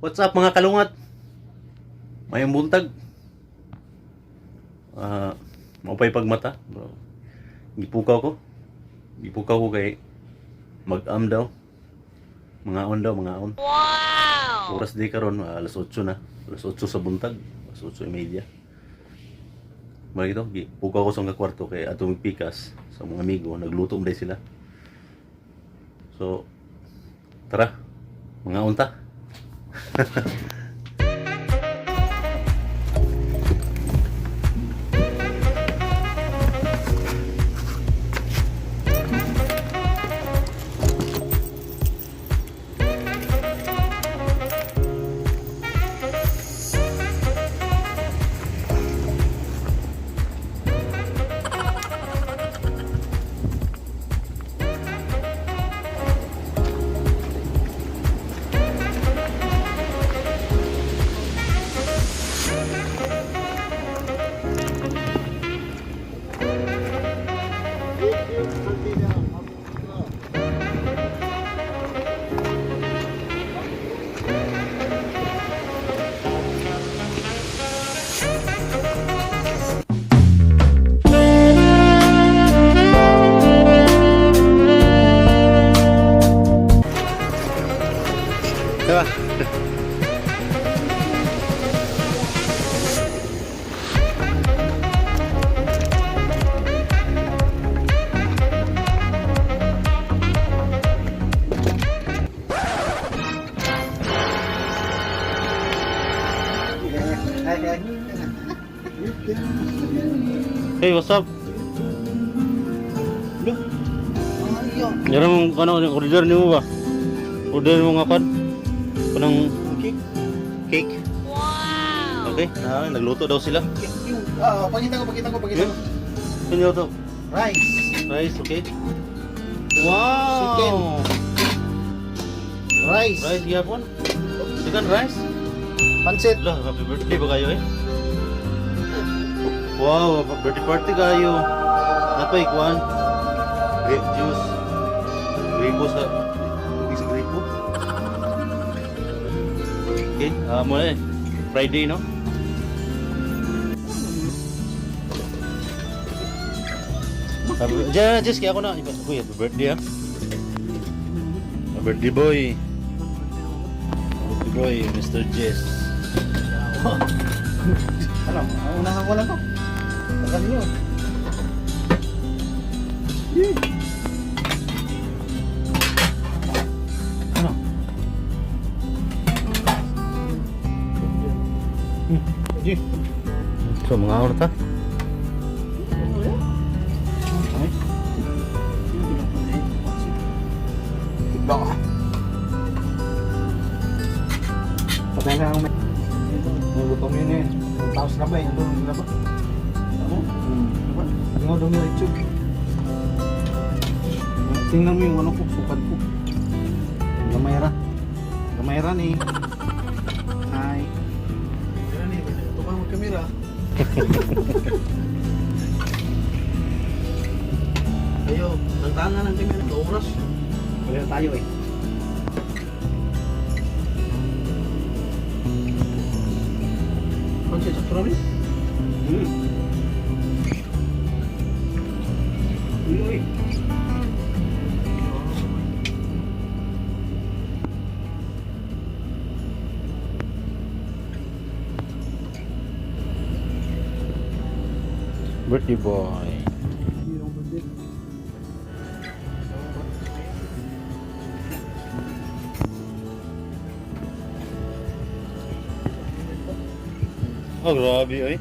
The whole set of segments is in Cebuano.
What's up, mga kalungat? Mayong buntag. Ah, maupay pagmata, bro. Gipukaw ko. Gipukaw ko kay mag-am daw. Mga on daw, mga on. Wow! Oras di karon alas 8 na. Alas 8 sa buntag, alas 8:30. Mali ito, gipukaw ko sa mga kwarto kay atong pikas sa mga amigo, nagluto man sila. So, tara, mga unta. Diba? Hey, what's up? Meron mong ano, order niyo ba? Order mo nga kon? Kanang Cake. Cake. Wow! Okay, ah, nagluto daw sila. Yung, ah, pakita ko, pakita ko, pakita ko. Ano to? Rice. Rice, okay. Wow! Chicken. Rice. Rice gyapon. Chicken rice. Pansit. Lah, happy birthday ba kayo eh? Wow, happy birthday party kayo. Napay kuan. Grape juice. Gripo sa tubig sa gripo. Okay, ah mo na eh. Friday, no? Sabi, diyan, just kaya ako na. Uy, happy birthday ah. Happy birthday, boy. Happy boy, Mr. Jess. Ano, unahan ko lang to. Tagal niyo. Ano? G. So, mga oras ta? Baka. Patay na ang may. Yung gutom yun eh. Ang taos na ba eh. Ano na ba? Ano? Ano ba? Yung dumi rin. Tingnan mo yung ano ko, sukad ko. Gamay ra. Gamay ra ni. Hi. Ito pa ang kamera. Ayo, nagtanga ng kamera. Oras. Wala tayo eh. Pansit, sakto namin? Hmm. Uy. Birthday boy. Oh, grabe ay.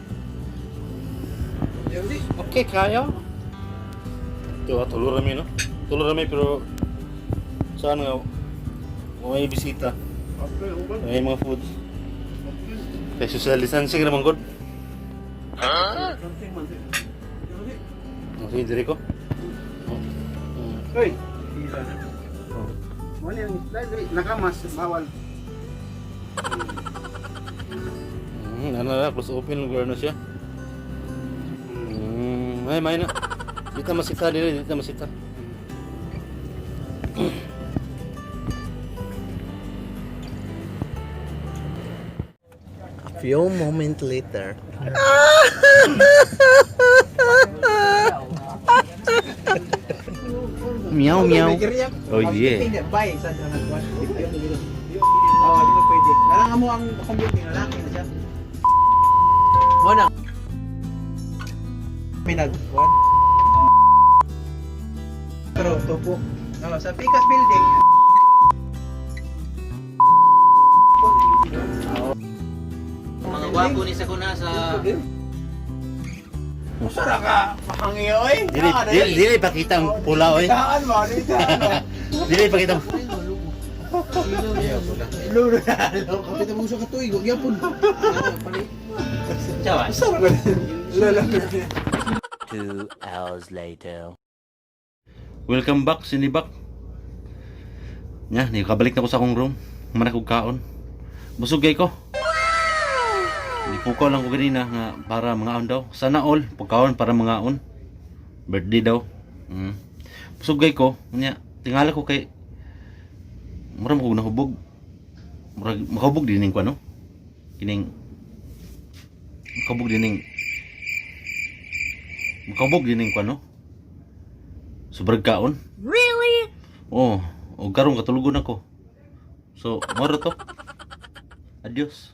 Okay, kayo? Ito, ah, tulo rami, no? Tulo rami, pero saan nga, kung may bisita, may mga foods. Kaya social distancing naman, good. Sige, diri ko. Oh. Uy! Oh. Wala yung slide, nakamas, bawal. Ano na, close open, lugar na siya. Ay, may na. Dito masita, dito, dito masita. Few moment later. Meow meow. Oh yeah. Bye sa Oh, di ba pwede? Nalang mo ang computer, lalaki na siya. Mo na. Pinag what? Pero topo. Oh, sa Picas Building. Mga gwapo ni sa kuna sa Sara ka, mahangi oy. Dili dili dili pakita ang pula oy. Taan mo, dili mo. Dili pakita. Lulo na. Kapit mo sa katuig, wag yapon. Chawa. Sara ka. Lolo. 2 hours later. Welcome back, sinibak. Nya, ni kabalik na ko sa akong room. Human ako kaon. Busog kay ko. Nipukaw lang ko ganina nga para mangaon daw. Sana all pagkaon para mangaon. Birthday daw. Busog kay ko. Nya, tingala ko kay mura mo ko nahubog. Murag makahubog din ning kuno. Kining makahubog din ning makahubog din ning kuno. Sobrang kaon. Really? Oh, o karon katulugon ako. So, moro to. Adios.